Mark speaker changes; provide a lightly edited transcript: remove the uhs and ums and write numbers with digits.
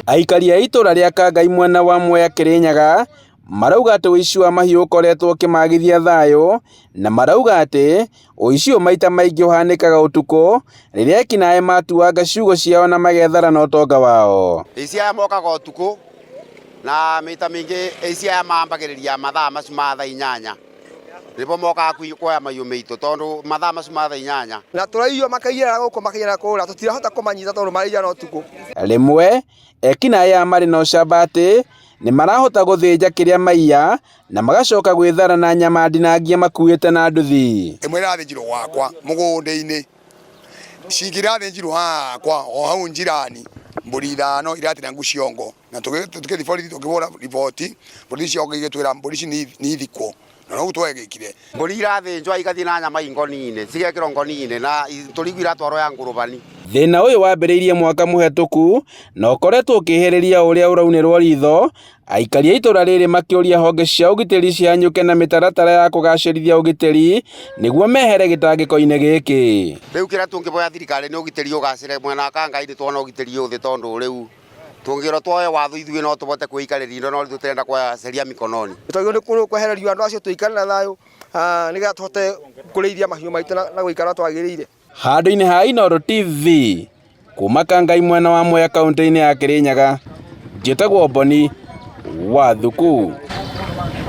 Speaker 1: Aikari a itũra rĩa Kangai mwena wa Mwea Kĩrĩnyaga marauga atĩ ũici wa mahiũ ũkoretwo ũkĩmagithia thayũ na marauga atĩ ũici ũyũ maita maingĩ ũhanĩkaga ũtukũ rĩrĩa ekinaĩ matuanga ciugo ciao na magethara na ũtonga wao.
Speaker 2: Aici aya mokaga ũtukũ na maita maingĩ aici aya mambagĩrĩria mathaa macio ma thaa inyanya nĩbo mokaga kuoya mahiũ maitũ tondũ mathaa macio ma thaa inyanya
Speaker 3: na tũraiywo makaiyĩra gũkũ makaiyĩra kũrĩa tũtirahota kũmanyita tondũ maraiyana ũtukũ.
Speaker 1: Rĩmwe ekinaĩ aya marĩ na ũcamba atĩ nĩ marahota gũthĩnja kĩrĩa maiya na magacoka gwĩthara na nyama ndinangie makuĩte na nduthi.
Speaker 4: Ĩmwe ĩrathĩnjirwo gwakwa mũgũnda-inĩ, cingĩ irathĩnjirwo haha hakwa o hau njirani, mbũri ithano iratinangio ciongo na tũgĩthiĩ borithi tũkĩhũra riboti, borithi cioka igĩtwĩra mbũri ici nĩ ithikwo na noguo twagĩkire.
Speaker 2: Mbũri irathĩnjwo igathiĩ na nyama ngoni-inĩ, cigekĩrwo ngoni-inĩ na tũrigũ iratwarwo ya ngũrũbani.
Speaker 1: Thĩna ũyũ wambĩrĩirie mwaka mũhetũku na ũkoretwo ũkĩhĩrĩria o ũrĩa ũraunĩrwo ritho, aikari a itũra rĩrĩ makĩũria honge cia ũgitĩri cihanyũke na mĩtaratara ya kũgacĩrithia ũgitĩri nĩguo mehere gĩtangĩko-inĩ gĩkĩ.
Speaker 2: Rĩu kĩrĩa tũngĩboya thirikari nĩ ũgitĩri ũgacĩre mwena wa Kangai nĩ tuona ũgitĩri ũthĩ tondũ rĩu tũngĩrwo tuoe watho ithuĩ no tũbote kwĩikarĩria indo no rĩu tũtirenda kuoya sheria mikononi.
Speaker 3: Twagĩrĩirwo nĩ kwehererio andũ acio tũikare na thayũ nĩgetha tũhote kũrĩithia mahiũ maitũ na gũikara twagĩrĩire.
Speaker 1: Handũ-inĩ ha Inooro TV, kuma Kangai mwena wa Mwea kaũntĩ-inĩ ya Kĩrĩnyaga, njĩtagwo Boni wa Thuku.